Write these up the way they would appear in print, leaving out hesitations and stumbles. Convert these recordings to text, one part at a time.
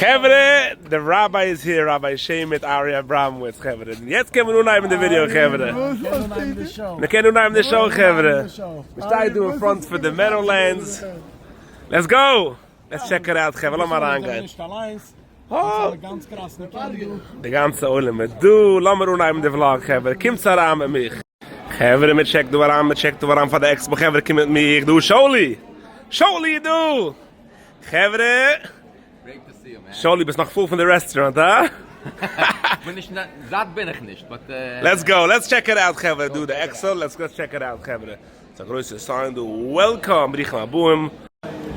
חברה, די ראביי איז here, ראביי שעין מיט ארי אבראמוויץ, חברה, יעצט קען מען אנהייבן די ווידיאו חברה, מען קען אנהייבן די show חברה, מען שטייט דא אין front פון די Meadowlands, let's go! Let's check it out חברה, לאמיר אריינגיין. די גאנצע עולם איז דא, לאמיר אנהייבן די vlog חברה, קומטס אריין מיט מיך. חברה מען טשעקט דא אריין, מען טשעקט דא אריין פאר די expo, חברה קומט מיט מיך דא, שאולי! שאולי איז דא! חברה! שאולי ביסט נאך פול פון די רעסטוראנט, הא? כ'בין נישט, זאט בין איך נישט, but. Let's go, let's check it out חברה, דא די expo, let's go check it out חברה. ס'איז א גרויסע sign דא, welcome, ברוכים הבאים.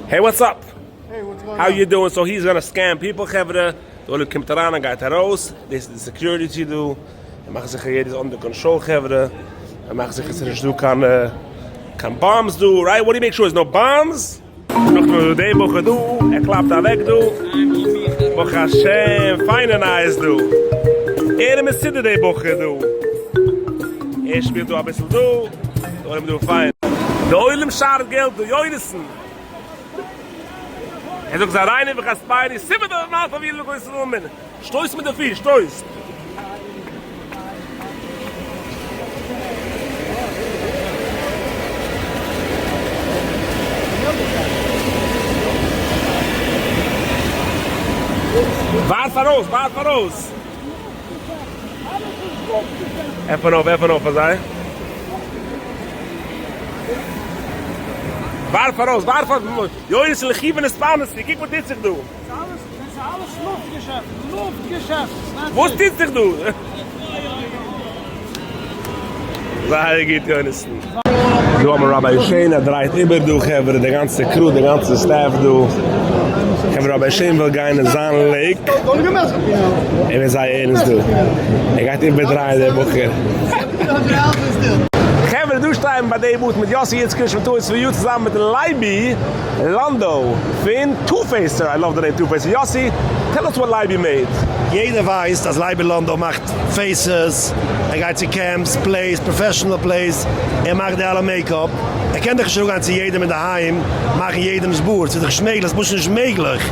Hey what's up? How you doing? So he's gonna scan people חברה, די עולם קומט אריין און גייט ארויס, דאס איז די security דא, ער מאכט זיכער יעדער איז under control חברה, ער מאכט זיכער ס'איז נישט דא קיין קיין bombs דא, right? What do make sure is no bombs? נאכדעם איז דא די בחור דא, ער קלאפט אוועק דא, ברוך השם, פיינע נייעס דא, ער איז מסודר די בחור דא, ער שפילט דא אביסל דא, די עולם דא פיין. די עולם שארט געלט דא, יונתן! ער זאגט זיי ריינער וכספייני, סימן דוד מלכא ווי לכל ישראל מן, שטויס מיט די פיס, שטויס! ווארף ארויס, ווארף ארויס! עפען אויף, עפען אויף פאר זיי. ווארף ארויס, ווארף ארויס! יונתן לכיוון עס פארמעסי, קוק וואס טוט זיך דא! וואס טוט זיך דא? זייער גוט יונתן. דא האט מען ראביי שעין ער דרייט איבער דא חברה די גאנצע crew די גאנצע staff דא חברה ראביי שעין וויל גיין אין זיין lake ער איז זייער ערנסט דא ער גייט איבערדרייען דער בחור. חברה דא שטייען ביי די booth מיט יאסי איצקוביטש פון Toys for You צוזאמען מיט לייבי לאנדא פון Two Facer, I love the name Two Facer, יאסי tell us what לייבי made. יעדער ווייסט אז לייבי לאנדא מאכט faces, ער גייט צו camps, plays, professional plays, ער מאכט די אלע makeup, ער קען דאך נישט אראפגיין צו יעדעם אינדערהיים מאכן יעדעמס בארד, ס'איז דאך נישט מעגליך, ס'איז פשוט נישט מעגליך,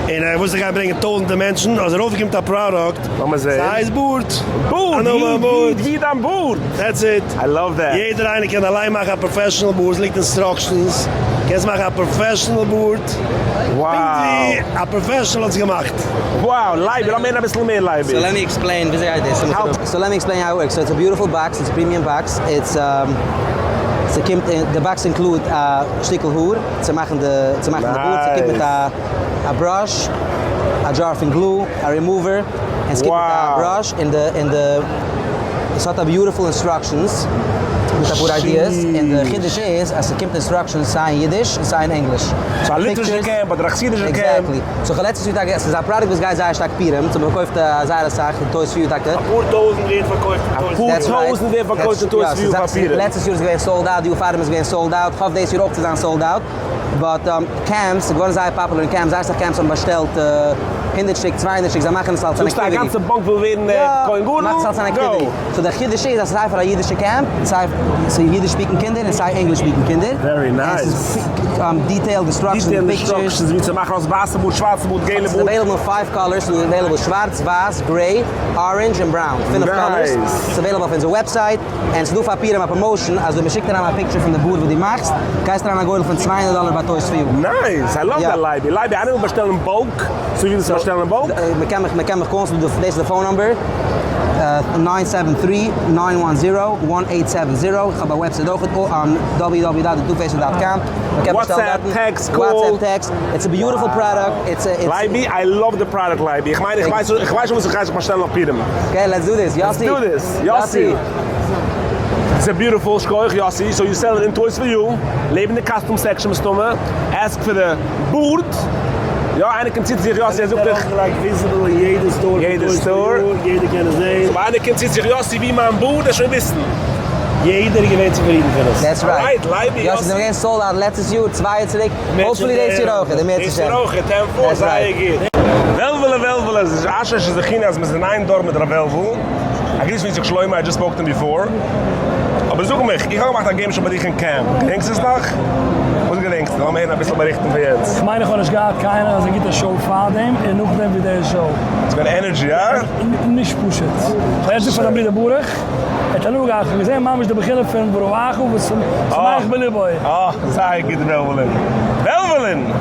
און ער וויל זיך גיין ברענגען טויזענטער מענטשן, אז ארויף קומט א product, לאמיר זעהן. ס'הייסט בארד! בארד! א נאמען בארד! ווי דיין בארד! That's it. I love that. יעדער איינער קען אליין מאכן א professional בארד, ס'ליגט instructions, קענסט מאכן א professional בארד, פונקט ווי א professional האט עס געמאכט. Wow, לייבי, לאמיר הערן אביסל מער לייבי. So let me explain וויאזוי גייט דאס? So let me explain how it works. So it's a beautiful box, it's a premium box, it's ס'קומט אין, די box include א שטיקל האר צו מאכן די, צו מאכן די בארד, ס'קומט מיט א א brush, א דזשאר פון גלו, א רימאווער, און ס'קומט מיט א brush, און די, און די, עס האט א beautiful instructions מיט אפאר ideas, און די חידוש איז אז ס'קומט instructions סיי אין אידיש און סיי אין ענגליש. ס'איז א ליטווישע camp אדער א חסידישע camp? Exactly. So כ'האב לעצטנס יאר טאקע, ס'איז א product וואס גייט זייער שטארק פורים, so מ'פארקויפט זייער אסאך אין Toys for You טאקע. אפאר טויזענט ווערט פארקויפט אין Toys for You. אפאר טויזענט ווערט פארקויפט אין Toys for You פאר פורים. לעצטעס יאר איז געווען sold out, די יאר פארדעם איז געווען sold out, כ'האף דאס יאר אויך צו זיין sold out. But camps, ס'איז געווארן זייער פאפולער אין camps, זייער אסאך camps האבן באשטעלט הונדערט שטיק, צוויי הונדערט שטיק, זיי מאכן עס אלס אן זאגסט א activity. גאנצע באנק וויל ווערן כהן גדול? מאכט עס אלס אן activity. So דער חידוש איז אז סיי פאר א אידישע camp, סיי אידיש speaking קינדער און סיי English speaking קינדער. Very nice. Detailed instructions detailed מיט pictures. Instructions ווי צו מאכן אויס ווייסע בארד, שווארצע בארד, געלע בארד. ס'איז available אין five colors, ס'איז available שווארץ, ווייס, gray, orange און brown, פינף colors. ס'איז available אויף אונזער website. און ס'איז דא פאר פורים א promotion אז ווען מ'שיקט אריין א picture פון די בארד וואס דו מאכסט, גייסטו אריין א גורל פון צוויי הונדערט דאלער ביי Toys for You. Nice! I love that לייבי. לייבי איינער וויל באשטעלן אין bulk? So ווי ווילסטו באשטעלן אין bulk? מ'קען מיך מ'קען מיך call ן, דאס איז די phone number, nine seven three, nine one zero, one eight seven zero, איך האב א website אויך, www dot two facer dot com, מ'קען באשטעלן דארטן, WhatsApp, text, call. WhatsApp, text, it's a beautiful product, it's a. לייבי, I love the product לייבי, איך מיין איך ווייס איך ווייס שוין וואס איך גיי זיך באשטעלן אויף פורים. Okay let's do this, יאסי. Let's do this, יאסי. ס'איז beautiful, שכוח יאסי, so you sell it אין Toys for You, לעבן די costume section מסתמא, ask פאר די בארד, יא איינער קומט צו צו זיך יאסי ער זאגט דיך. לייק visible אין יעדע store פון Toys for You, יעדער קען עס זעהן. So איינער קומט צו צו זיך יאסי ווי מיין בארד, ער שוין וויסן. יעדער איז געווען צופרידן פון עס. That's right. יאסי זענען געווען sold out לעצטעס יאר, צוויי יאר צוריק, hopefully דאס יאר אויך, אם ירצה דאס יאר אויך, ten four, זייער גוט. וועלוועלע וועלוועלע, עס איז אשרי שזכינו אז מ'איז אין איין דור מיט ר' וועלוול. א גריס פון יצחק שלמה, I just spoke to him before. אבער זאג מיך, איך האב געמאכט א game show ביי דיך אין קעמפ, געדענקסט עס נאך? וואס געדענקסטו? לאמיר הערן אביסל באריכטן פון יענץ. כ'מיין איך האב נישט געהאט קיינער אזא גוטע show פארדעם און נאכדעם ווי די show. ס'איז געווען energy, הא? נישט פשוט. כ'האב יעצט געזאגט פאר דיין ברודער ברוך, ער האט הנאה געהאט, כ'האב געזען ממש די בחינה פון ברוך הוא ושמח בלבו. אה, זייער גוט וועלוועלין. וועלוועלין!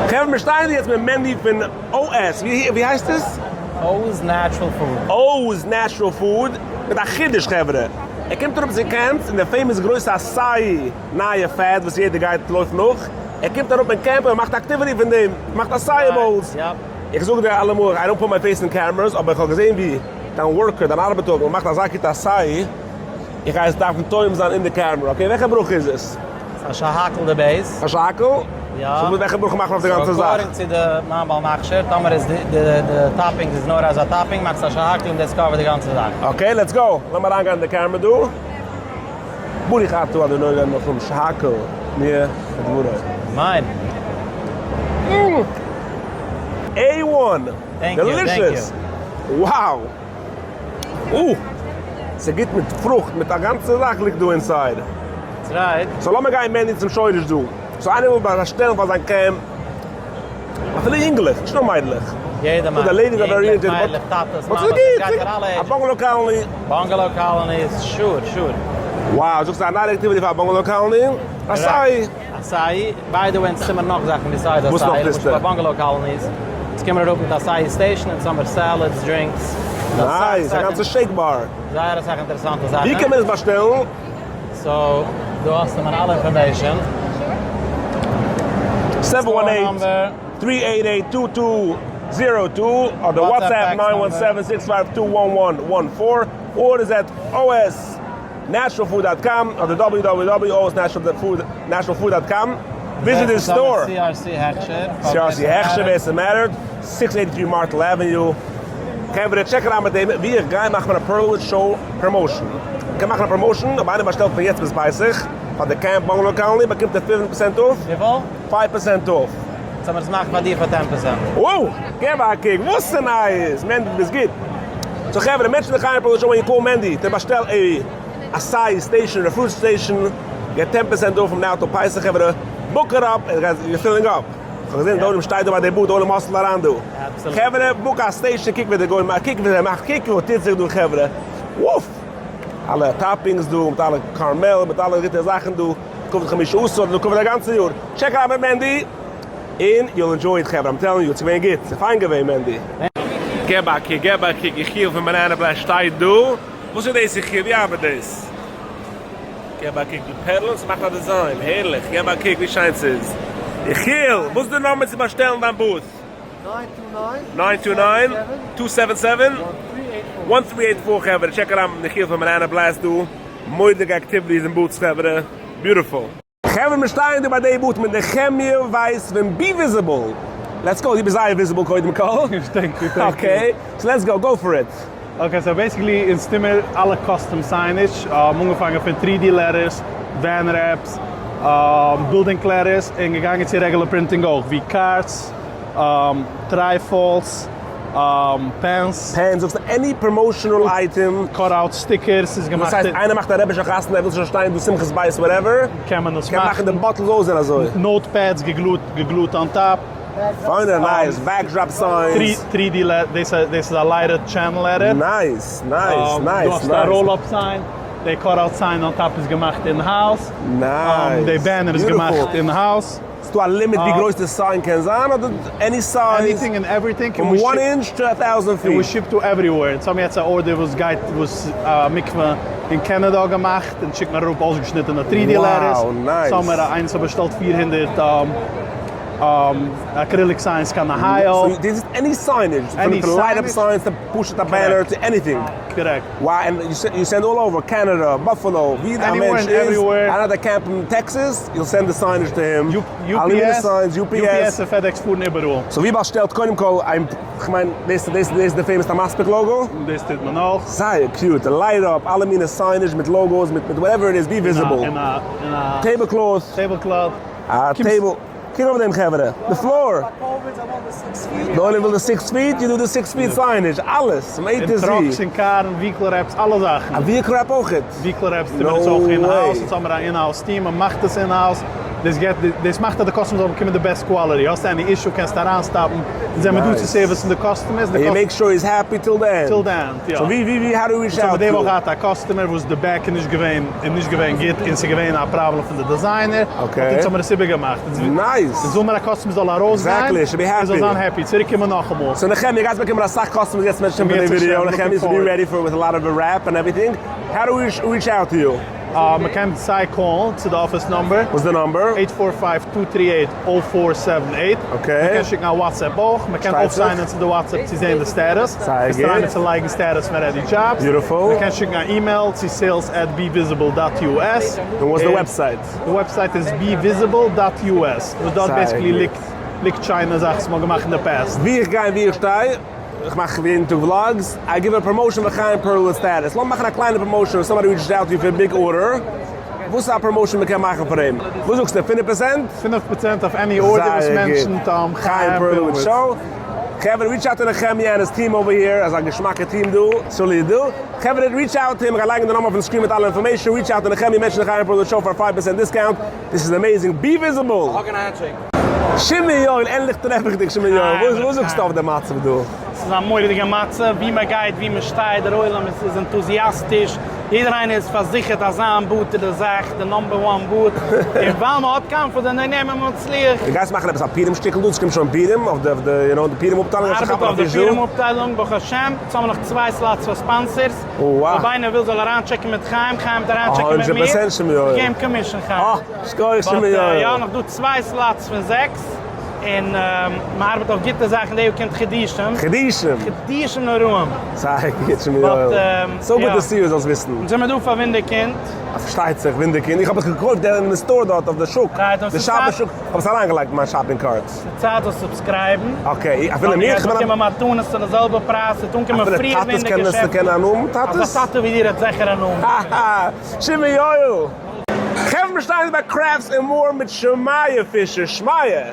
חברה מיר שטייען יעצט מיט מענדי פון OS, ווי הייסט עס? O's Natural Food. O's Natural Food, מיט א חידוש חברה, ער קומט אראפ צו camps אין די famous גרויסע acai נייע fad וואס יעדער גייט לויפט נאך, ער קומט אראפ אין קעמפ און מאכט activity פון דעם, מאכט acai bowls. איך זאג דיר אלעמאל, I don't put my face in cameras, אבער איך האב געזען ווי דיין worker, דיין ארבעטאר, מאכט אזא גוטע acai, איך גיי עס דארפן טועם זיין אין די camera, okay וועלכע ברכה איז עס? א שהכל די base. א שהכל? יא. so וועלכע ברכה מאכט מען אויף די גאנצע זאך? according צו די מאן בעל מכשיר, טאמער איז די toppings איז נאר אזא topping, מאכסטו א שהכל און דאס cover ט די גאנצע זאך. okay let's go, לאמיר אריינגיין אין די camera דא. ברוך אתה אדוני אלוהינו מלך העולם שהכל נהיה בדברו. אמן. A one! Thank you, thank you. Delicious! Wow! אה! ס'גוט מיט פרוכט, מיט א גאנצע זאך ליגט דא inside. That's right. So לאמיר גיין מענדי צום שורש דא. So איינער וויל באשטעלן פאר זיין קעמפ, אפילו יונגלעך, נישט נאר מיידלעך. יעדע מאן. The ladies are very יונגלעך, מיידלעך, טאטעס, מאמעס, ס'גייט פאר אלע ages. א bungalow colony. Bungalow colonies, sure, sure. Wow, זאגסט א נייע activity פאר א bungalow colony? Acai. Acai, by the way, אונז טוען מיר נאך זאכן besides וואס נאך acai, למשל טוסטו? ביי bungalow colonies, אונז קומען אראפ מיט acai station אונז האמיר salads, drinks, Nice, א גאנצע shake bar. זייער אסאך אינטערעסאנטע זאכן. ווי קען מען עס באשטעלן? So, דא האסטו מיין אלע information. 718 388 2202 אדער WhatsApp 917 652 1114 orders at osnaturalfood dot com אדער www osnaturalfood dot com. Visit די store. CRC הכשר. CRC הכשר ווער ס'מעטערט, 683 Myrtle Avenue. חברה check אריין מיט דעם ווי איך גיי מאכן א פערלוואוד show promotion. מ'קען מאכן א promotion אויב איינער באשטעלט פון יעצט ביז פסח פאר די camp bungalow colony באקומט ער פֿינף percent off. וויפיל? Five percent off. זאל מיר עס מאכן פאר דיר פאר ten percent. Wow! געב א קוק וואס איז נייעס! מענדי דו ביסט גוט! So חברה מענטשן די חיים פערלוואוד show when you call מענדי to באשטעל א acai station אדער fruit station get ten percent off from now till פסח חברה book it up you're filling up. כ'האב געזען די עולם שטייט דא ביי די booth די עולם hustle ט אריין דא. חברה book א station קוק ווי די גוי מאכט קוק ווי ער מאכט קוק וואס טוט זיך דא חברה. וואף! אלע toppings דא מיט אלע caramel מיט אלע גוטע זאכן דא כבוד חמשה עשר דא כבוד א גאנצע יאר. Check אריין מיט מענדי און you'll enjoy it חברה I'm telling you ס'געווען גוט ס'פיין געווען מענדי. געב א קוק געב א קוק יחיאל פון Banana Blast שטייט דא. וואס איז דאס יחיאל ווי ארבעט דאס? געב א קוק די פערלען ס'מאכט א design, הערליך, געב א קוק ווי שיין ס'איז. יחיאל, וואס איז די נומער צו באשטעלן דיין booth? Nine two nine, two seven seven, one three eight four חברה, check אריין מיט יחיאל פון Banana Blast דא, מורא'דיגע activities און booths חברה, beautiful. חברה מיר שטייען דא ביי די booth מיט נחמיה ווייס פון Be Visible, let's go, דו ביסט זייער visible קודם כל, Thank you, thank you. Okay, so let's go, go for it. Okay, so basically אונז טוהן מיר אלע custom signage, אנגעפאנגען פון 3D letters, van wraps, building letters, און געגאנגען צו regular printing אויך, ווי cards, trifolds, pens. Pens, זאגסטו any promotional item. Cutout stickers איז געמאכט. דאס הייסט איינער מאכט א רעבישע חתונה ער וויל שוין שטיין דא שמחת בית whatever. קען מען עס מאכן. קען מאכן די bottles אויסזען אזוי. Notepads גע glue ט on top. פיינע nice, backdrop signs. 3D דאס איז א lighted channel letter. Nice, nice, nice, דו האסט א roll up sign, די cutout sign on top איז געמאכט in house. Nice. די banner איז געמאכט in house. ס'דא א limit ווי גרויס די sign קען זיין אדער any size? Anything and everything. פון one inch to a thousand feet. און we ship to everywhere. אונז האבן יעצט א order וואס גייט וואס א מקווה אין קענעדא האט געמאכט און שיקט מיר אראפ אויסגעשניטענע 3D letters. Wow, nice. סאו האמיר איינס האט באשטעלט 400 acrylic signs קיין Ohio. So this is any signage, פון light up signs to פשוט א banner to anything. Correct. Wow, and you send all over Canada, Buffalo, ווי א מענטש איז, איינער האט א קעמפ אין Texas, you'll send the signage to him, אלע מיני signs, UPS. UPS און FedEx פארן איבעראל. So ווי באשטעלט קודם כל, כ'מיין דאס איז די famous המספיק logo. דאס טוט מען אויך. זייער cute, די light up, אלע מיני signage מיט logos, מיט whatever it is, be visible. און א Tablecloth. Tablecloth. א table. קוק אויף דעם חברה, די floor. די עולם וויל די six feet, you do די six feet signage, אלעס, פון A to און Z. trucks און קארן, vehicle wraps, אלע זאכן. א vehicle wrap אויכעט? vehicle wraps טוט מען עס אויך in house, אונז האמיר א in house team, מען מאכט עס in house, דאס געט, דאס מאכט אז די customers זאלן באקומען די best quality, האסט any issue קענסטו אריין stop ן, אונז זעמיר דא צו service ן די customers, And you make sure he's happy till the end. Till the end, יא. So ווי ווי ווי how do we reach אונז האמיר out די to? וואך געהאט א customer וואס די back איז נישט געווען איז נישט געווען גוט און ס'איז געווען א פראבלעם פון די designer, okay. אונז האמיר עס איבערגעמאכט. Nice! אונז וויל מיר א customer זאל ארויסגיין Exactly, should be און זאל happy. זיין happy, צוריק קומען נאכאמאל. So נחמיה, you guys באקומען אסאך customers יעצט מענטשן פון די ווידעא, נחמיה should be ready for with a lot of wrap and everything, how do we reach out to you? מען קען סיי call ן צו די office number. וואס איז די number? Eight four five two three eight oh four seven eight. Okay. מען קען שיקן א WhatsApp אויך, מען קען פארשטייט זיך. אויפ sign ען צו די WhatsApp צו זען די status. זייער עס טרייען גוט. צו לייגן status פון ready jobs. Beautiful. מען קען שיקן א אימעיל צו sales at bevisible dot us. און וואס איז די website? די website איז bevisible dot us. וואס דארט זייער basically גוט. ליגט ליגט שיינע זאכן וואס מען האט געמאכט אין די past. ווי איך גיי און ווי איך שטיי, איך מאך יעדן טאג vlogs, I give a promotion פאר חיים פערלוויץ status, לאמיר מאכן א קליינע promotion, if somebody reaches out to you for a big order, וואס איז א promotion מען קען מאכן פאר אים? וואס זאגסטו, 5%? 5% אויף any order וואס זייער גוט. mention ט חיים פערלוויץ show. חברה reach out to נחמיה and his team over here, אזא געשמאקע team דא, סולי דא. חברה reach out to him, איך גיי לייגן די number אויפן screen מיט אלע information, reach out to נחמיה, mention די חיים פערלוויץ show פאר 5% discount, this is amazing, be visible! שמעון יואל, ענדליך טרעף איך דיך שמעון יואל, וואס זאגסטו אויף די מצב דא? ס'איז א מורא'דיגע מצב, ווי מען גייט, ווי מען שטייט, דער עולם איז איז ענטוזיאסטיש, יעדער איינער איז פארזיכערט אז זיין בארד איז די זאך, די number one בארד, און ווייל מען האט confidence און מען מצליח. דו גייסט מאכן עפעס א פורים שטיקל דא? ס'קומט שוין פורים אויף די אויף די you know די פורים אפטיילונג מען אפשר ארבעט כאפן א אויף די פיש דא? פורים אפטיילונג ברוך השם, יעצט האבן מיר נאך צוויי slots פאר sponsors, אויב איינער וויל זאל אריינטשעקן מיט חיים, חיים וועט אריינטשעקן מיט מיר, איך געב אים commission חיים. אה, שכוח but שמעון. יא, נאך דא צוויי slots פון זעקס, און מען ארבעט אויף גוטע זאכן, די יאר קומט חידושים. חידושים! חידושים נוראים. זייער גוט שמעון. So good to see you זאלסט וויסן. אונז זעמיר דא פאר ווינדערקינד. פארשטייט זיך, ווינדערקינד. איך האב עס געקויפט דער אין די store דארט אויף די שוק. די שבת שוק. איך האב עס אריינגעלייגט אין מיין shopping cart. ס'צייט זאלסט subscribe ן. Okay, אפילו מיר? איך בין א. מתנות צו די זעלבע פרייז, ס'וועט אנקומען פריער ווי אין די געשעפטן. אפילו טאטעס קענען עס קענען אנהאבן? טאטעס? אזא טאטע ווי דיר האט זיכער אן אהן. האהא! שמעון יואל! חברה מיר שטייען ביי Crafts and More מיט שמעיה פישער. שמעיה!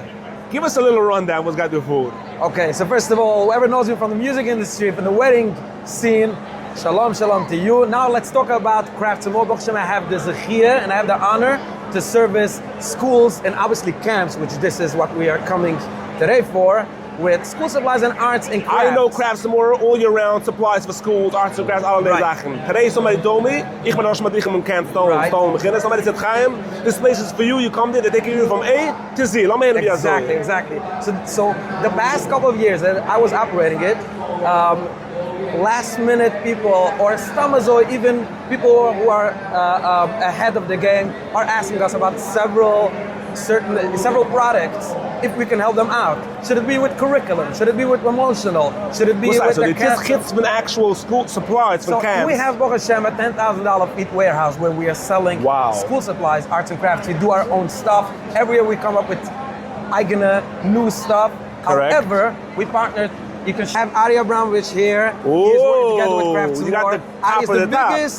Give us a little rundown וואס גייט דא פאר. Okay, so first of all, whoever knows me from the music industry, from the wedding scene, shalom shalom to you. Now let's talk about Crafts and More. ברוך השם, I have the זכיה and I have the honor to service schools and obviously camps, which this is what we are coming today for, with school supplies and arts and crafts. I know Crafts and More all year round supplies for schools, arts and crafts, אלע די זאכן. Today somebody told me, איך בין ראש מדריכים אין camp Stone, Stone מכינה, somebody said חיים, this place is for you, you come there, they take you from A to Z, לאמיר הערן ווי אזוי. Exactly, exactly. So, so the past couple of years that I was operating it, um, last minute people or סתם אזוי even people who are uh, ahead of the game are asking us about several certain several products if we can help them out. Should it be with curriculum? Should it be with promotional? Should it be וואס with הייסט? the דו טוסט חוץ פון actual school supplies פון So camps? we have ברוך השם a $10,000 feet warehouse where we are selling Wow. school supplies, arts and crafts. We do our own stuff. Every year we come up with אייגענע new stuff. Correct. However, we partnered. You can have Ari Abramovich here. He is working together with Crafts Oh, and you got More. the top Ari is of the the top. biggest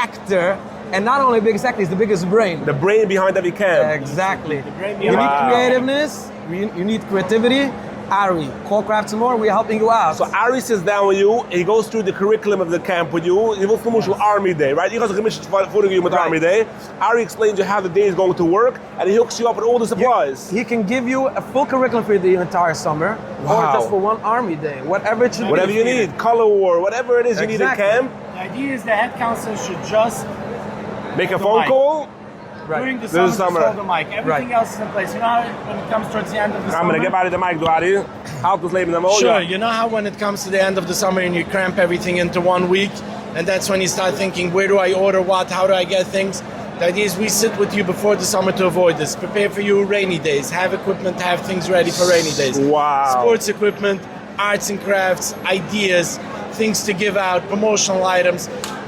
actor, and not only biggest actor, he's the biggest brain. The brain behind every camp. Exactly. You need Wow. creativeness. You, you need creativity. Ari, call Crafts and More. We're helping you out. So Ari sits down with you, he goes through the curriculum of the camp with you. איך וויל למשל Army Day, right? איך האב זיך געמישט פאריגע יאר מיט Right. Army Day. Ari explains you how the day is going to work, and he hooks you up with all the supplies. He can give you a full curriculum for the entire summer, or Wow. just for one army day, whatever it should Whatever be. you need, color war, whatever it is you need in Exactly. camp, The idea is the head counselor should just make a The phone mic. call. Right. during the This summer, is just summer. hold the mic. Everything Right. else is in place. You know how when it comes towards the end of the I'm summer? gonna get out of the mic, do Ari. האלט דאס לעבן דעם אויג. Sure, you know how when it comes to the end of the summer and you cramp everything into one week, and that's when you start thinking, where do I order what? How do I get things? The idea is we sit with you before the summer to avoid this. Prepare for your rainy days. Have equipment, have things ready for rainy days. Wow. Sports equipment, arts and crafts, ideas, things to give out, promotional items.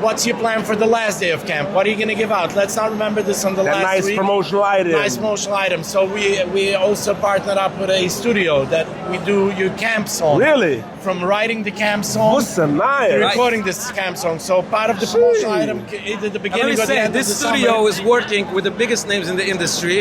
What's your plan for the last day of camp? What are you going to give out? Let's not remember this on the That last nice week. promotional item. Nice promotional item. So we we also partnered up with a studio that we do your camp song. Really? From writing the camp song What's the to nice? recording this camp song. So part of the promotional Gee. item, either the And let beginning me or the say, end this of the studio summer. is working with the biggest names in the industry.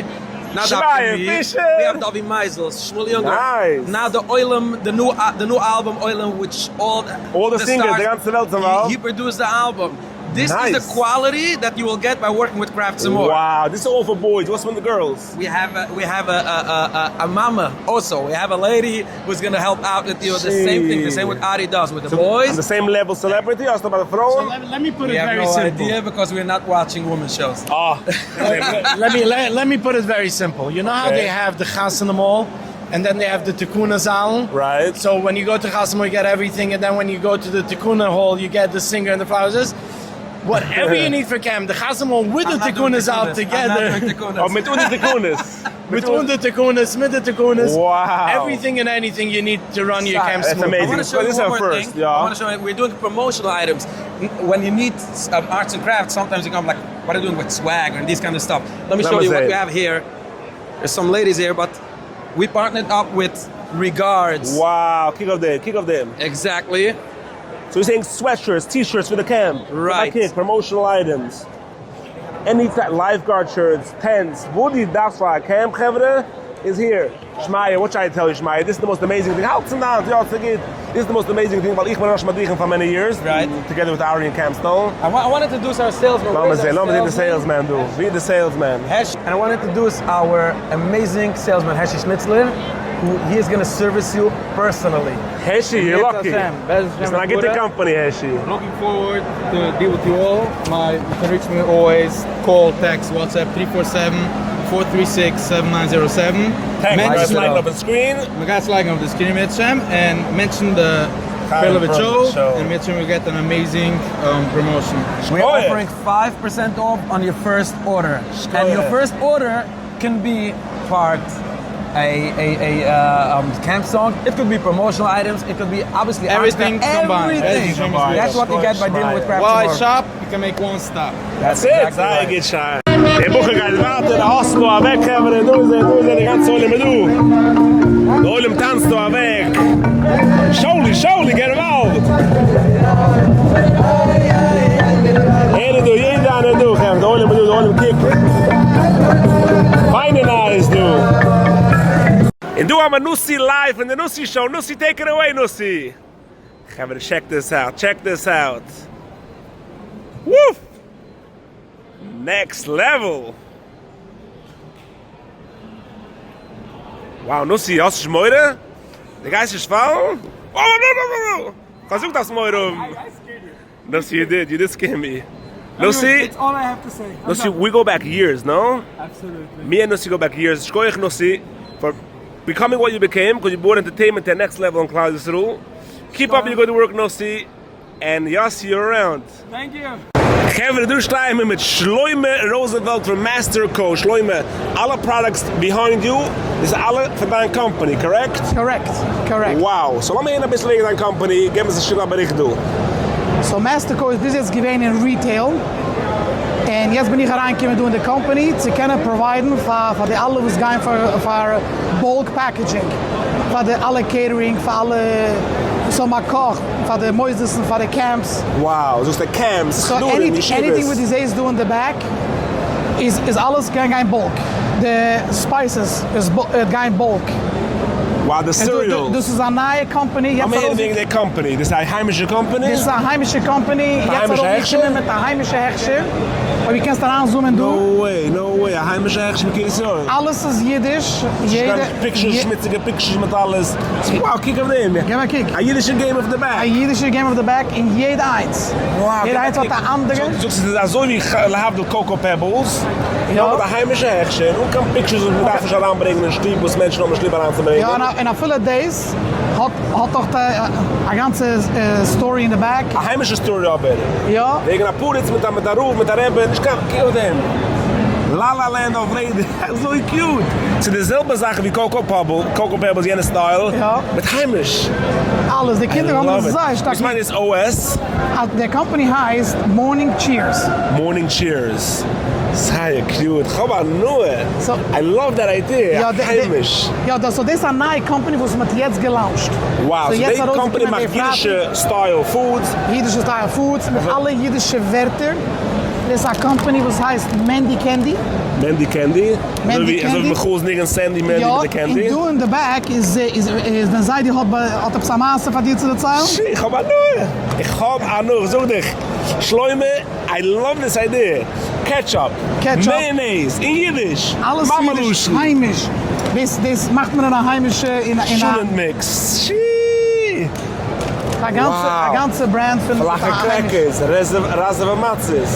Not Shmaya me. Fisher. We have Davi Meisels, Shmuel Younger. Nice. Now the Oilam, the new uh, the new album Oilam, which all All the singers, the ganze Welt involved. He, he produced the album. This is Nice. the quality that you will get by working with Crafts and More. Wow, this is all for boys. What's with the girls? We have a, we have a, a, a, a, a mama also. We have a lady who's gonna help out with you. The same thing, the same what Ari does with the So, boys. On the same level celebrity, or about the throne? So let, let me put we it have very no simple. idea because we're not watching women shows. Ah. let me let, let me put it very simple. You know how Okay. they have the Chassan Mall, and then they have the Tikkun Zal. Right. So when you go to Chassan Mall, you get everything, and then when you go to the Tikkun Hall, you get the singer and the flowers. Whatever you need for camp, the Chassan Mall with the I'm not doing Tikkun Zal tikkunas. I'm not together. doing tikkunas. Oh, mit unter Tikkunis. With all the tikkunas, with the tikkunas. Wow. Everything and anything you need to run your camp That's smooth. amazing. I want to show you This is one our more first, thing. yeah. I want to show you, we're doing promotional items. N- When you need um, arts and crafts, sometimes you come like, what are you doing with swag and these kind of stuff? Let me Let show me you see what it. we have here. There's some ladies here, but we partnered up with Regards. Wow, kick off them, kick off them. Exactly. So you're saying sweatshirts, t-shirts for the camp. Right. Kick, promotional items. Any type, lifeguard shirts, tents. Woody Dafra, Camp Chevre is here. Shmaya, what should I tell you, Shmaya? This is the most amazing thing. Halt and ja, This is the most amazing thing. Weil ich bin Rosh Madrichen for many years. Right. Together with Ari and Camp Stone. I, wa- I wanted to do our salesman. Laat me Where's our zien, laat me zien de salesman do. Wie de salesman? Hesh, and I want to introduce our amazing salesman, Heshi Schnitzler, who he is going to service you personally. Heshi, you're lucky. Hashem, Bez Hashem It's not get the Buddha. company, Heshi. Looking forward to deal with you all. My, you can reach me always. Call, text, WhatsApp 347 436 7907. Thanks, Mention, sliding up on screen. My guy's sliding up the screen, Mitcham, and mention the Chaim Perlovich Perlovich show, show. and Mitcham will get an amazing um, promotion. We're Oh, yeah. offering 5% off on your first order. And your yeah. first order can be part a, a, a uh, um, camp song. It could be promotional items. It could be obviously Everything art, combined. Everything. Everything That's what you get by dealing with Crafts While and I More. shop, you can make one stop. That's it. Sei geht schei. Der Buche geht weiter, der Hass da weg, haben wir du sehen, du sehen, die ganze Olim du. Der Olim tanzt da weg. Shauli, Shauli, get involved. Jeder du, jeder an du, haben der Olim du, der Olim kick. Feine nice du. And do I'm a Nussi live in the Nussi show. Nussi, take it away, Nussi. Have check this out. Check this out. Woof! Next level. Wow, Nussi, hast du Schmeure? Der Geist ist fallen? Oh, no, no, no, no. Versuch das Schmeure. Nussi, you did. You did scare me. Nussi, That's all I have to say. I'm Nussi, done. we go back years, no? Absolutely. Me and Nussi go back years. Shkoyach Nussi for becoming what you became because you brought entertainment to the next level in Klal Yisrael. Keep up your good work, Nussi, and Yossi, you're around. Thank you. Chevre, du stehen wir mit Schloime Roosevelt from Masterco. Schloime, alle products behind you is alle von deiner company, correct? Correct, correct. Wow. So lass mich ein bisschen wegen deiner company, gib uns ein Stück Bericht du. So Masterco איז ביז יעצט געווען אין retail, און יעצט בין איך אריינגעקומען דא אין די company צו קענען provide ן פאר פאר די אלע וואס גייען פאר פאר bulk packaging, פאר די אלע catering, פאר אלע וואס האבן א קאך, פאר די מוסדות און פאר די camps. Wow, זאגסט די camps, So חדרים, any, ישיבות. anything וואס דו זעסט דא אין די back איז איז אלעס קען גיין bulk. די spices איז גיין bulk. Wow, the און דא- דא- cereals. דאס איז א נייע company. יעצט I'm ארויס- wegen der company. דאס איז א היימישע company? דאס איז א היימישע company. א יעצט היימישע ארויסגעקומען הכשר? מיט א היימישע הכשר. אויב דו קענסט אריינזומען דא. No way, no way. א היימישע הכשר מיט קרית יואל. אלעס איז אידיש. יעדע Pictures, שמוציגע pictures מיט אלעס. Wow, קוק אויף דעם. גיב א קוק. א אידישע game אויף די back. א אידישע game אויף די back אין יעדע איינס. Wow, יעדע איינס האט א אנדערע. זאגסט עס איז אזוי ווי להבדיל Cocoa Pebbles. יא. נאר מיט א היימישע הכשר און קיין pictures וואס מ'דארף נישט אריינברענגען אין שטוב וואס מענטשן האבן נישט ליב אריינצוברענגען. יא, און אפילו דאס האט האט דאך א גאנצע story אין די back. א היימישע story אבער. יא. וועגן א פריץ מיט א מיט א רב מיט א רבי, נישט קיין קוק אויף דעם. La La Land אויף רעדער, אזוי cute. ס'איז די זעלבע זאך ווי Cocoa Pebble, Cocoa Pebbles יענע style, יא. מיט היימיש. אלעס, די קינדער האבן עס זייער שטארק וואס מיינט דאס OS? די company הייסט Morning Cheers. Morning Cheers. זייער cute, כ'האב הנאה. I love that idea, היימיש. יא, דאס so דאס איז א נייע company וואס מ'האט יעצט גע launch ט. Wow, so די company מאכט אידישע style foods. אידישע style foods מיט אלע אידישע ווערטער. דאס איז א company וואס הייסט Mendy Candy. מענדי קענדי? מענדי קענדי. אזוי ווי מיכאל'ס ניגון סענדי מענדי מיט די קענדי. יא, און דא אין די back איז איז ווען זיידי האט האט עפעס א מעשה פאר דיר צו דערציילן. שי, איך האב הנאה! איך האב הנאה! איך זאג דיך, שלמה, I love this idea! Ketchup, mayonnaise, אין אידיש, אלעס מאמע אידיש, לשון. היימיש. דאס דאס מאכט מען אין א היימישע אין א. טשולענט mix. שי! א גאנצע א גאנצע brand פון פלאכע crackers, ראזעווע מצות.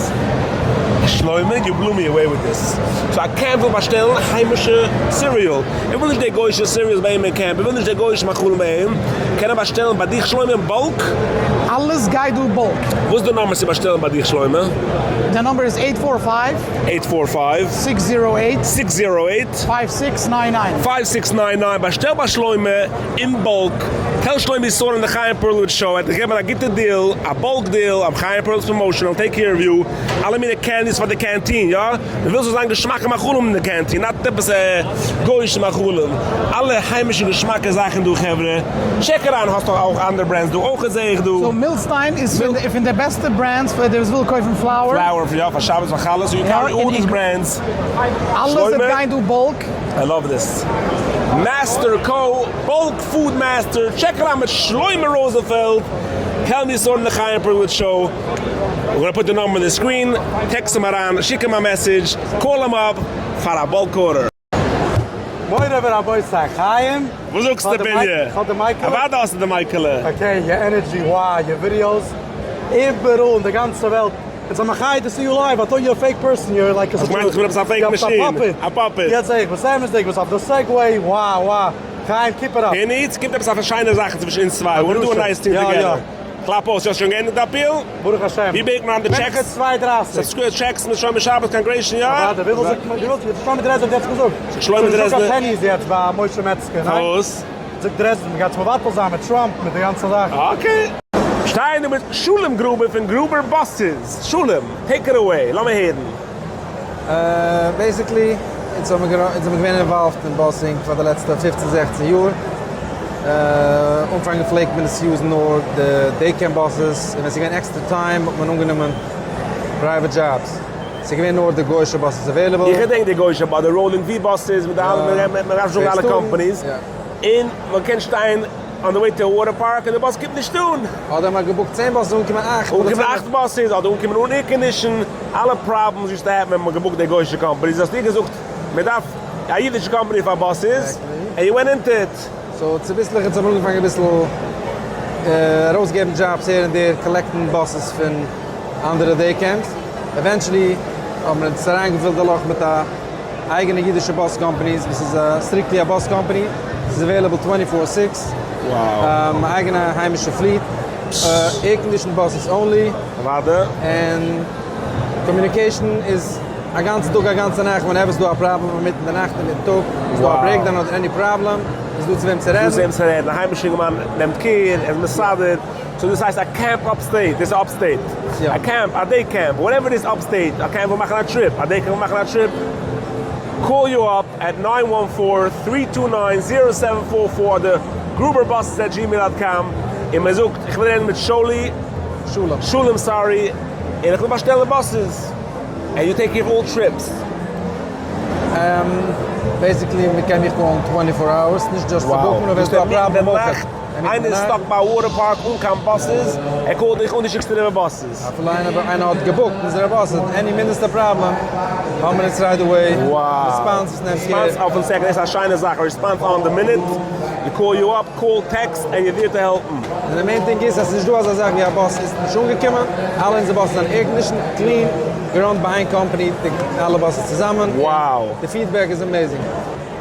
שלמה, you blew me away with this. So א camp וויל באשטעלן היימישע cereal. ער וויל נישט די גוישע cereals ביי אים אין קעמפ, ער וויל נישט די גוישע מאכלים ביי אים. קען ער באשטעלן ביי דיך שלמה אין bulk? אלעס גייט דא bulk. וואס איז די number צו באשטעלן ביי דיך שלמה? די number איז eight four five. Eight four five. Six zero eight. Six zero eight. Five six nine nine. Five six nine nine. באשטעל ביי שלמה אין bulk. Tell שלמה you saw אין די חיים פערלאוויטש show, ער האט דיך געגעבן א גוטע deal, א bulk deal, אויף חיים פערלאוויטש promotion, I'll take care of you, אלע מיני candies פאר די canteen, יא? מען וויל ס'זאל זיין געשמאקע מאכלים אין די canteen, not עפעס גוי'אישע מאכלים, אלע היימישע געשמאקע זאכן דא חברה, check אריין, האסט דאך אויך אנדערע brands דא אויך זעה איך דא. So מילסטיין איז פון די בעסטע brands פאר דער וואס וויל קויפן flour. Flour יא, פאר שבת פאר חלות, so you carry all these brands. אלעס וועט גיין דא bulk. I love this. Master Co, bulk food master, check אריין מיט שלמה ראזענפעלד, tell me סארן די חיים פערלאוויטש show, we're gonna put the number on the screen, text אים אריין, שיק אים א message, call אים up פאר א bulk order. מורי ורבותי חיים. וואס זאגסטו פיניע? כ'האב די מייקעלע. אוודאי האסטו די מייקעלע. Okay, your energy, wow, your videos, איבעראל אין די גאנצע וועלט. It's a מחיה to see you live, I thought you're a fake person, you're like האסט געמיינט איך בין עפעס א fake machine? א puppet. יעצט זעה איך ביסט אמת'דיג, ביסט אויף די Segway, wow wow, חיים keep it up. פיני, ס'קומט עפעס א שיינע זאך צווישן אונז צוויי, we're gonna do a nice thing together. קלאפ אויס, האסט שוין געענדיגט די appeal? ברוך השם. ווי בעט מען אן די checks? מנחה 32. Subscribe checks מיט שומר שבת congregation, יא? אוודאי, וויפיל זאגט מען? וויפיל שלומי דרעזנער האט יעצט געזאגט? שלומי דרעזנער. ס'איז נישטא קיין pennies יעצט ביי משה מעצגער, ניין? פארוואס? זאגט דרעזנער מ'גייט זיך מבטל זיין מיט טראמפ מיט די גאנצע זאך. Okay. שטייען דא מיט שלום גרובער פון גרובער buses. שלום, take it away, לאמיר הערן. Basically, אונז האבן געווען involved אין busing פאר די לעצטע פופצן זעכצן יאר. אנפאנג פלעגט מען עס use ן נאר די day camp buses, און ווען ס'איז געווען extra time האט מען אנגענומען private jobs. ס'איז געווען נאר די גוי'שע buses available. איך געדענק די גוי'שע bus, די Rolling V buses מיט די אלע, מ'דארף נישט זאגן אלע companies. און מ'קען שטיין on the way to water park און די באס קומט נישט אן. אדער מ'האט געבוקט צען buses אנקומען אכט. אנקומען אכט buses אדער אנקומען אן air condition, אלע problems used to happen ווען מ'האט געבוקט די גוישע companies, האסטו געזאגט מ'דארף א אידישע קאמפאני פאר buses, and you went into it. So צוביסלעך אונז האבן אנגעפאנגען אביסל ארויסגעבן jobs here and there, collect ן buses פון אנדערע day camps, eventually האבן אונז אריינגעפילט די לאך מיט א אייגענע אידישע bus companies וואס איז strictly א bus company, ס'איז available twenty four six, אייגענע היימישע fleet, air conditioned buses only, און communication איז א גאנצע טאג א גאנצע נאכט, whenever ס'איז דא א פראבלעם אינמיטן די נאכט אינמיטן טאג, איז דא א breakdown אדער any problem, איז דא צו וועם צו רעדן. דא צו וועם צו רעדן, א היימישע אינגערמאן נעמט care, ער איז מסדר. So דאס הייסט א camp upstate, דאס איז upstate, א camp, א day camp, whatever it is upstate, א camp וויל מאכן א trip, א day camp וויל מאכן א trip, call you up at nine one four three two nine zero seven four four אדער גרובער buses at gmail dot com און מען זאגט איך וויל רעדן מיט שולי, שלום, שלום sorry, און איך וויל באשטעלן buses, and you take care of all trips. Basically מען קען מיך call ן twenty four hours, נישט just צו book ן, אויב איז דא א פראבלעם אויך. איינער איז stuck ביי א water park אן קיין buses, ער call ט דיך אן דו שיקסט אריבער buses. אפילו איינער האט געבוקט אונזערע buses, any מינדעסטע פראבלעם האבן מיר עס right away, response וואס נעמט care. Response אויפן second, דאס איז א שיינע זאך, response on the minute, they call you up, call text, and you're there to help. און די main thing איז אז ס'איז נישט דא אזא זאך ווי א באס איז נישט אנגעקומען, אלע אונזערע buses זענען air conditioned, clean, געראנט ביי איין קאמפאני, אלע buses צוזאמען, און די feedback איז amazing.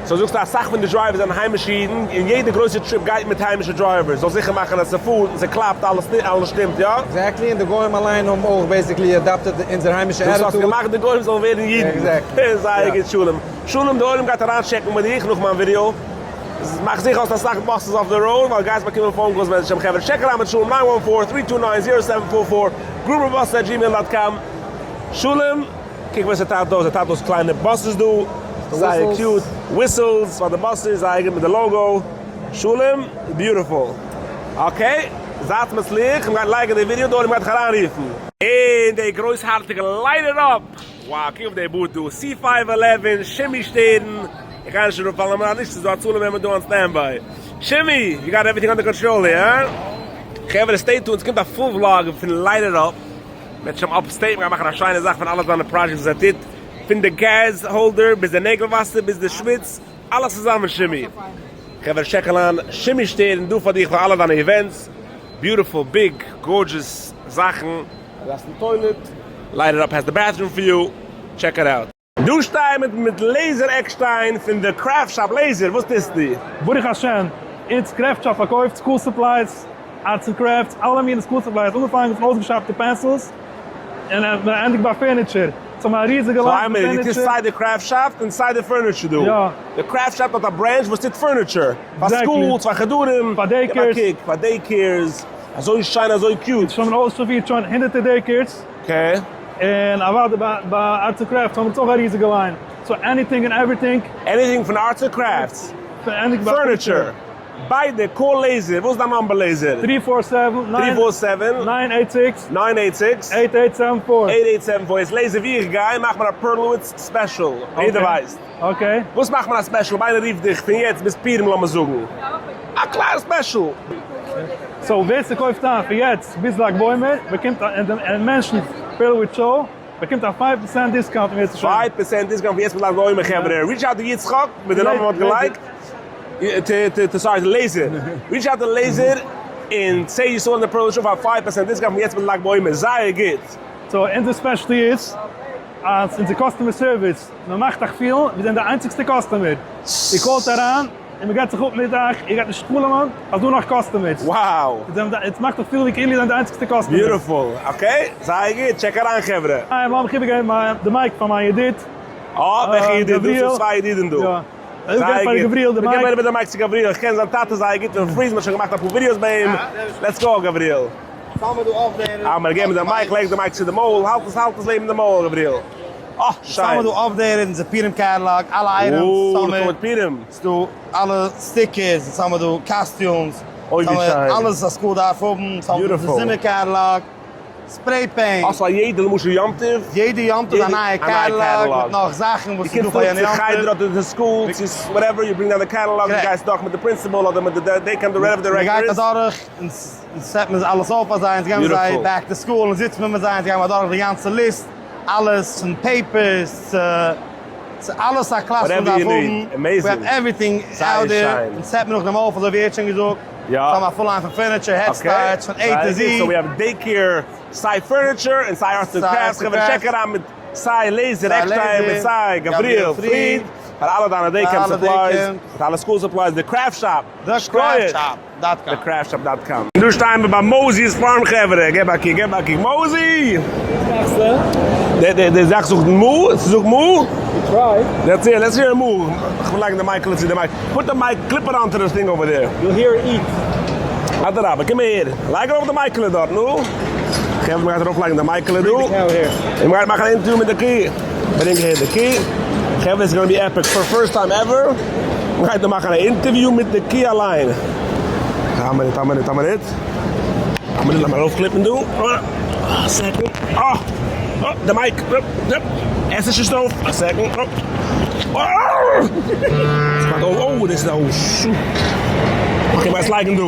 So זאגסטו אסאך פון די drivers זענען היימישע אידן, און יעדע גרויסע trip גייט מיט היימישע drivers, זאל זיכער מאכן אז ס'פארט און ס'קלאפט אלעס אלעס שטימט, יא? Exactly, און די גוים אליין האבן אויך basically adopted אונזער היימישע דאס האסט attitude. געמאכט די גוים זאלן ווערן אידן. Exactly. זייער גוט שלום. שלום די עולם גייט אריין טשעקן מיט דיך נאך מיין ווידיאו. מאך זיכער האסט אסאך buses אויף די road ווייל גייסט באקומען phone calls בעזרת השם חברה check אריין מיט שלום nine one four three two nine zero seven four four גרובער buses at gmail dot com שלום. קוק וואס ער טיילט אויס, ער טיילט אויס קליינע buses דא, זייער cute, whistles פאר די buses, זייער גוט מיט די logo, שלום, beautiful. Okay, זייטס מצליח, מ'גייט לייגן די ווידיאו דא און מ'גייט דיך אריינרופן. און די גרויסהארטיגע light it up! Wow, קוק אויף די בארד דא, C five eleven, שימי שטערן, איך גיי נישט אראפפאלן אבער נישט ס'איז דא הצלה מעמבער דא on standby. שימי, you got everything under control here, הא? חברה stay tuned, ס'קומט א full vlog פון Light It Up, מ'וועט שוין upstate, מ'גייט מאכן א שיינע זאך פון אלע זיינע projects וואס ער טוט, פון די gas holder ביז די נעגל וואסער ביז די שוויץ, אלעס צוזאמען שימי. חברה check אריין שימי שטערן דא פאר דיך פאר אלע דיינע events, beautiful big gorgeous זאכן. דארפסט א toilet? Light It Up has the bathroom for you, check it out. דא שטיי מיט מיט לעיזער עקשטיין פון די Craft Shop, לעיזער וואס טוסטו? ברוך השם, אונז Craft Shop פארקויפט school supplies, arts and crafts, אלע מיני school supplies, אנגעפאנגען פון אויסגעשארפטע pencils, און ענדיגט ביי furniture, ס'האבן א ריזיגע line פון furniture. דו טוסט סיי די craft shop און סיי די furniture דא. יא. די Craft Shop האט א branch וואס טוט furniture, פאר schools, פאר חדרים, פאר daycares. פאר daycares, אזוי שיין אזוי cute. שוין אויסשטאפירט שוין הונדערטער daycares. Okay. און אוודאי ביי arts and crafts האבן אונז אויך א ריזיגע line. So anything and everything. Anything פון arts and crafts. Furniture. ביידע, call לעיזער, וואס איז דיין number לעיזער? Three four seven, three four seven, nine eight six, nine eight six, eight eight seven four, eight eight seven four, איז לעיזער ווי איך גיי מאך מיר א פערלאוויץ special, יעדער ווייסט. Okay. וואס מאכט מען א special אויב איינער רופט דיך פון יעצט ביז פורים לאמיר זאגן? א קליין special. So ווער ס'קויפט איין פון יעצט ביז לג בעומר באקומט א, און מענטשן פערלאוויץ show באקומט א five percent discount אם ירצה השם. Five percent discount פון יעצט ביז לג בעומר חברה, reach out to יצחק מיט די number מ'האט געלייגט. To sorry to לעיזער, reach out to לעיזער און say you saw in the Perlowitz show פאר five percent discount פון יעצט ביז לג בעומר, זייער גוט. So אונזער specialty איז אז אונזער customer service, מען מאכט אייך פילן מיר זענען די איינציגסטע customer, איר call ט אריין און מען געבט זיך אפ מיט אייך, איר גייט נישט חלומ'ן אז דא נאך customers. Wow! עס מאכט אייך פילן ווי כאילו איר זענט די איינציגסטע customer. Beautiful, okay, זייער גוט, check אריין חברה. איי, לאמיך איבערגעבן די mic פאר מיין ידיד. אה, וועלכע ידיד? דא איז צוויי ידידים דא. זייער גוט. מיר געבן אריבער די mic צו גבריאל, איך קען זיין טאטע זייער גוט פון פריז, מ'האט שוין געמאכט אפאר videos ביי אים, let's go גבריאל. אה, מיר געבן די mic, לייג די mic צו די מויל, האלט עס האלט עס לעבן די מויל גבריאל. אה, שיין. סאמע דא updated אונזער פורים catalog, אלע items, סאמע. לכבוד פורים. ס'דא אלע stickers, סאמע דא costumes, אוי ווי שיין. אלעס א school דארף האבן, סאמע דא זומער catalog. Spray paint. האסט פאר יעדע למשל יום טוב? יעדע יום טוב א נייע catalog מיט נאך זאכן וואס איז דא פאר יענע יום טוב. דו קומסט אן צו חדר אדער צו school צו whatever you bring down די catalog דו גייסט דורך מיט די principal אדער מיט די day camp whatever director איז. מ'גייט אדורך און set מען אלעס אויף פאר זיי אונז געבן זיי back to school און זיצט מען מיט זיי אונז גייען אדורך די גאנצע list אלעס פון papers צו צו אלעס א classroom דארף האבן. Amazing. We have everything out there און set מען נאכדעם אויף אזוי ווי ער האט שוין געזאגט. יא. ס'האבן א full line פון furniture, Head Starts, פון A to Z. So we have day care, סיי furniture און סיי arts and crafts, חברה check אריין מיט סיי לעיזער עקשטיין מיט סיי גבריאל פריד, פאר אלע דיינע day camp supplies, פאר אלע school supplies, די Craft Shop, The Craft Shop dot com. The Craft Shop dot com. דא שטייען מיר ביי Mosey's Farm חברה, געב א קוק, געב א קוק, Mosey! די זאך זאגט מו? ס'זאגט מו? Let's hear, let's hear מו. כ'וויל לייגן די mic ל צו די mic. Put the mic, clip it onto the thing over there. You'll hear it eat. אדרבה, קום אהער. לייג ארויף די mic עלע דארט, נו. חברה, מ'גייט ארויפלייגן די mic עלע דא. און מ'גייט מאכן א interview מיט די קי. ברענג אהער די קי. חברה, it's gonna be epic. For first time ever, מ'גייט דא מאכן א interview מיט די קי אליין. א מינוט, א מינוט, א מינוט. א מינוט, לאמיר ארויפ clip ן דא. א second. אה! אה! די mic! עס איז נישט אויף! א second! אה! ס'גייט אויף! אוי דאס איז א shoot! Okay מ'גייט עס לייגן דא.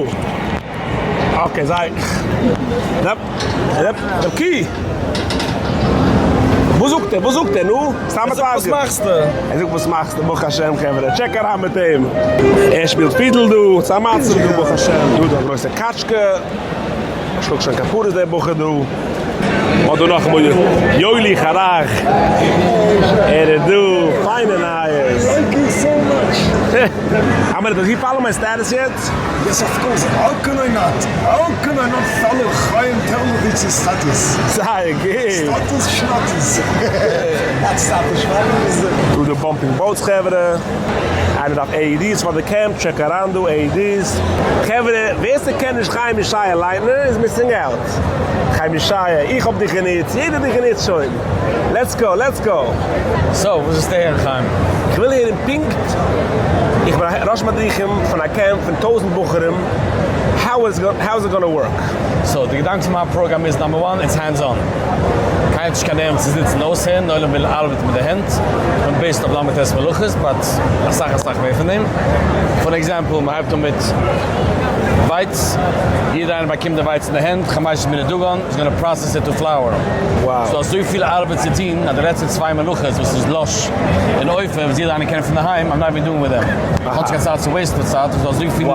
Okay זיי. דעפ דעפ דעפ קי! וואס זאגט ער? וואס זאגט ער? נו? סתם ער זאגט וואס מאכסטו? ער זאגט וואס מאכסטו? ברוך השם חברה check אריין מיט אים. ער שפילט פידל דא. ס'איז א מצב דא ברוך השם. דא איז א גרויסע קאטשקע. שלאגט שוין כפרות דער בחור דא. מ'האט דא נאכאמאל יואלי חרך, ער איז דא, פיינע נייעס. Thank you so much. אמער does he follow my status yet? Yes of course, how can I not? How can I not follow חיים פערלאוויטש'ס status? זייער גוט. Status שמאטעס. Not status שמאטעס. דא די bumping boats חברה. איינער דארף AEDs פאר די camp, check אריין דא AEDs. חברה, ווער ס'קען נישט חיים ישעיה לייטנער איז missing out. חיים ישעיה, איך האב דיך גענוצט, יעדער האט דיך גענוצט שוין. Let's go, let's go. So, וואס ווילסטו הערן חיים? איך וויל הערן פונקט, איך בין א ראש מדריכים פון א camp פון טויזענט בחורים, How is how is it gonna work? So די געדאנק פון מיין פראגראם איז number one it's hands on. קיינער האט נישט קיין נערוון צו זיצן אויסהערן, די עולם וויל ארבעטן מיט די הענט, כ'בין based אויף ל"ט מלאכות but אסאך אסאך מער פון דעם. For example מ'הייבט אן מיט ווייץ, יעדער איינער באקומט די ווייץ אין די הענט, חמשת מיני דגן is gonna process it to flour. ס'דא אזויפיל ארבעט צו טון אז די לעצטע צוויי מלאכות וואס איז לש און אופה וואס יעדער איינער קען פון דערהיים, I'm not even doing with them. איך האב נישט קיין צייט צו waste ן די צייט, ס'איז דא אזויפיל,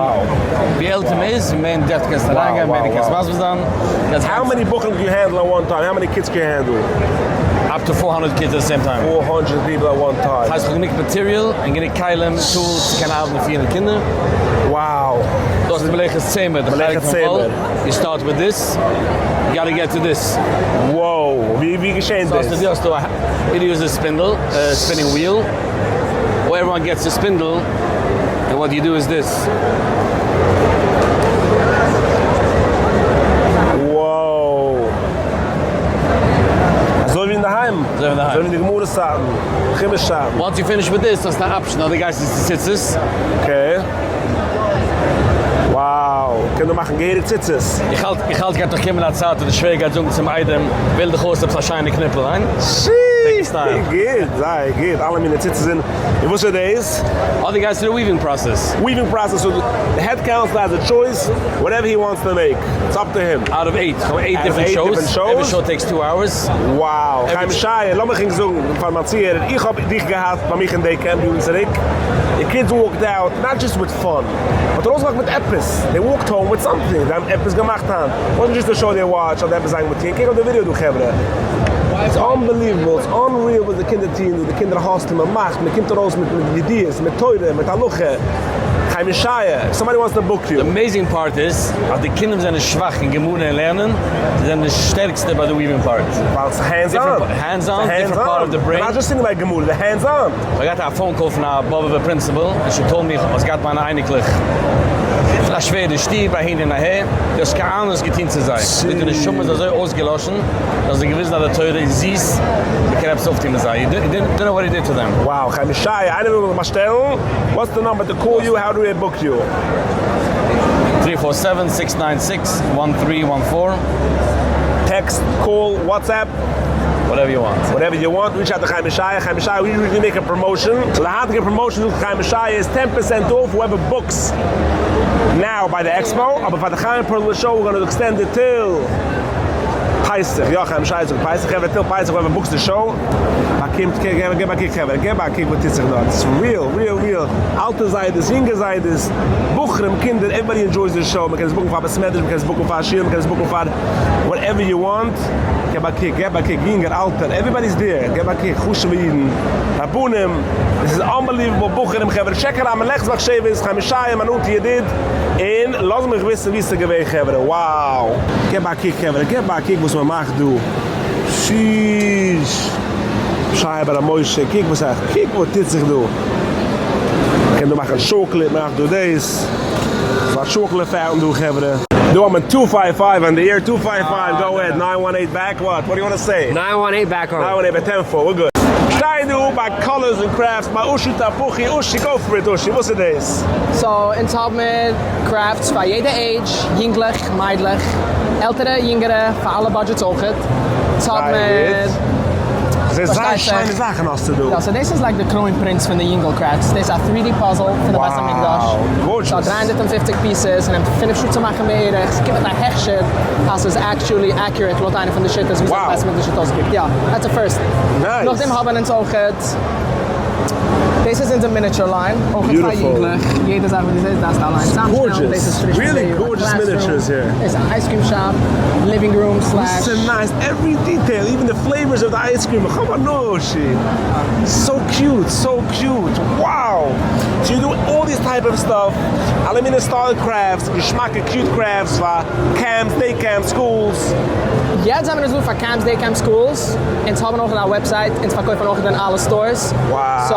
ווי עלטער מען איז, מער אין depth קענסטו אריינגיין, מער דו קענסט מסביר זיין. How many בחורים can you handle at one time? How many kids can you handle? Up to 400 kids at the same time. 400 people at one time. ס'הייסט כ'האב גענוג material און גענוג כלים, tools צו קענען ארבעטן מיט 400 קינדער. Wow. דאס איז מלאכת צמר, די חלק פון וואל. You start with this, you gotta get to this. Wow, ווי ווי געשענט דאס? סאו האסטו א, it use a spindle, a spinning wheel, or everyone gets a spindle, and what you do is this. Wow. אזוי ווי אינדערהיים. אזוי ווי אינדערהיים. אזוי ווי אין די גמרא צייטן, חומש צייטן. Once you finish with this, האסטו א option, אדער גייסטו צו ציצית. Okay. Wow, קען דא מאכן געהעריג ציצית. איך האלט איך האלט גייט נאך קומען א צייט וואס די שווער גייט זאגן צום איידעם וועל דיך אויס עפעס א שיינע קניפל, ניין? שי! גוט, זייער גוט, אלע מיני ציצית זענען, און וואס איז דאס? אדער גייסטו די weaving process. Weaving process, so די head counselor has a choice whatever he wants to make, it's up to him. Out of eight, כ'האב eight different shows, every show takes two hours. Wow, חיים ישעי', לאמיך ענק זאגן פאר מיין צוהערער, איך האב דיך געהאט ביי מיך אין day camp יארן צוריק, די kids walked out not just with fun, מ'האט ארויסגעוואקט מיט עפעס, they walked home with something, זיי האבן עפעס געמאכט היינט, wasn't just a show they watch אדער עפעס זיי האבן געטון, קוק אויף די ווידעא דא חברה, it's unbelievable, it's unreal וואס די קינדער טוען דא, די קינדער hustle ן, מען מאכט, מען קומט ארויס מיט מיט ידיעות, מיט תורה, מיט הלכה, חיים ישעיה, if somebody wants to book you. די amazing part איז אז די קינדער וואס זענען שוואך אין גמרא און לערנען, זיי זענען די שטערקסטע ביי די weaving part. ווייל ס'איז hands on. Hands on, different part of the brain. Not just sitting ביי גמרא, די hands on. כ'האב געהאט א phone call פון א באבובער principal און she told me כ'האב געהאט מיינע אייניקלעך פון א שווערע שטוב אהין און אהער, דו האסט קיין אהנונג וואס געטון צו זיי, די נשמה איז אזוי אויסגעלאשן, דו האסט זיי געוויזן אז די תורה איז זיס, מען קען עפעס אויפטון מיט זיי, you don't know what you did to them. Wow, חיים ישעי', איינער וויל מיך באשטעלן, what's the number to call you, how do I book you? 347 696 1314. Text, call, WhatsApp. Whatever you want. Whatever you want, reach out to חיים ישעי', חיים ישעי' we usually make a promotion, so די היינטיגע promotion זאגט חיים ישעי' איז ten percent off whoever books now ביי די expo, אבער פאר די חיים פערלמוטער show we're gonna extend it till פסח, יא חיים ישעי' זאגט פסח, חברה till פסח whoever books די show באקומט, געב א קוק חברה, געב א קוק וואס טוט זיך דארט, ס'איז real real real, אלטע זיידעס, יונגע זיידעס, בחורים, קינדער, everybody enjoys די show, מ'קען עס book ן פאר בית מדרש, מ'קען עס book ן פאר שול, מ'קען עס book ן פאר whatever you want. געב א קוק, געב א קוק, יונגער, אלטער, everybody is there, געב א קוק, חשוב'ע אידן, רבנים, עס איז unbelievable, בחורים, חברה, check אריין מלאכת מחשבת, חיים ישעיה, מיין נאנטע ידיד, און לאז מיך וויסן ווי ס'איז געווען חברה, wow! געב א קוק חברה, געב א קוק וואס מען מאכט דא, sheesh, שייע ביי ר' משה, קוק וואס א, קוק וואס טוט זיך דא, מען קען דא מאכן chocolate, מען מאכט דא דאס, ס'איז א chocolate fountain דא חברה. דא האט מען two five five on the air, two five five, go ahead, nine one eight back, what? What do you want to say? Nine one eight back home. Nine one eight ביי ten four, we're good. שטיי דא ביי Colors and Crafts ביי אושי תפוחי, אושי go for it אושי, וואס איז דאס? So אונז האב מיר crafts פאר יעדע עידזש, יונגלעך, מיידלעך, עלטערע, יונגערע, פאר אלע budgets אויכעט. אונז האב מיר. זייער גוט. זייער שיינע זאכן האסטו דא. יא, so דאס איז like די קרוין פרינץ פון די יונגעל crafts, דאס איז א 3D puzzle פון די בית המקדש. Gorgeous. ס'האט 350 pieces, ס'נעמט פינף שעה צו מאכן בערך, ס'קומט מיט א הכשר אז ס'איז actually accurate לויט איינע פון די שיטות וויאזוי די בית המקדש האט אויסגעקוקט. יא, that's a first. נאכדעם האבן אונז אויכעט, דאס איז אונזער miniature line, אויכעט פאר יונגלעך, יעדע זאך וואס דו זעסט דארפסטו אליין צוזאמשטעלן, דאס איז פריש פון די classroom, דאס איז א ice cream shop, living room slash. Nice, every detail, even די flavors of די ice cream, איך האב הנאה אושי. So cute, so cute, wow! So you do all this type of stuff, אלע מיני style crafts, געשמאקע cute crafts פאר camps, day camps, schools. יעצט זעמיר אונז דא פאר camps, day camps, schools, אונז האבן אויך א website, אונז פארקויפן אויך אין אלע stores, so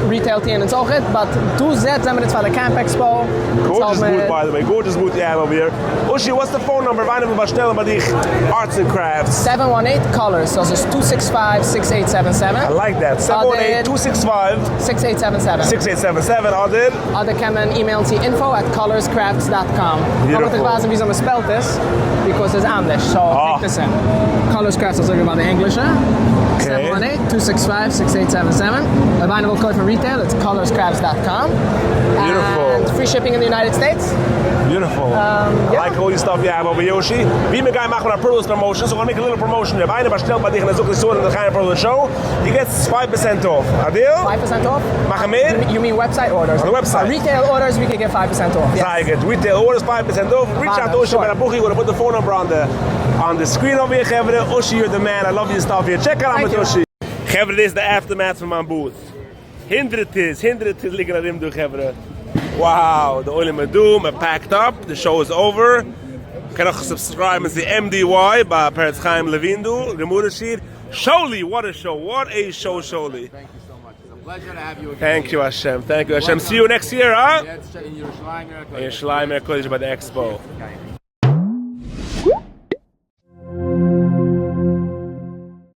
retail טוען אונז אויך, but דא יעצט זעמיר אונז פאר די Camp Expo. Gorgeous booth by the way, gorgeous booth you have over here. Ushi what's the phone number אויב איינער וויל באשטעלן ביי דיך arts and crafts? 718 colors, so ס'איז 265 6877. I like that, 718 265 6877. 6877 אדער? אדער קען מען אימעילן צו info at colorscrafts dot com. לאמיך דיך ווייזן וויאזוי מען spell ט עס, because ס'איז אנדערש, so take this in. Colors Crafts אזוי ווי ביי די ענגלישע. 718 265 6877. אויב איינער וויל קויפן retail it's colorscrafts dot com. And free shipping אין די United States. Beautiful. I like all your stuff you have over here Ushi. ווי מיר גייען מאכן א פערלס promotion, so gonna make a little promotion אויב איינער באשטעלט ביי דיך און ער זאגט איך saw אין די חיים פערלס show, he gets five percent off. א deal? Five percent off? מאכן מער? You mean website orders? On the website. Retail orders we can give five percent off. זייער גוט. Retail orders five percent off. Reach out to Ushi Ben Abuchi, gonna put the phone number on the on the screen over here חברה. Ushi you're the man, I love your stuff here. Check out מיט Ushi. חברה דאס איז די aftermath פון מיין booth. הונדרעטערס הונדרעטערס ליגן ארום דא חברה. Wow, די עולם איז דא, מען pack ט אפ, די show איז over. מ'קען נאך subscribe ן צו MDY ביי פרץ חיים לעווין דא, גמרא שיעור. Sholi, what a show, what a show Sholi. Thank you השם, thank you השם, see you next year, הא? אין ירושלים עיר הקודש ביי די expo.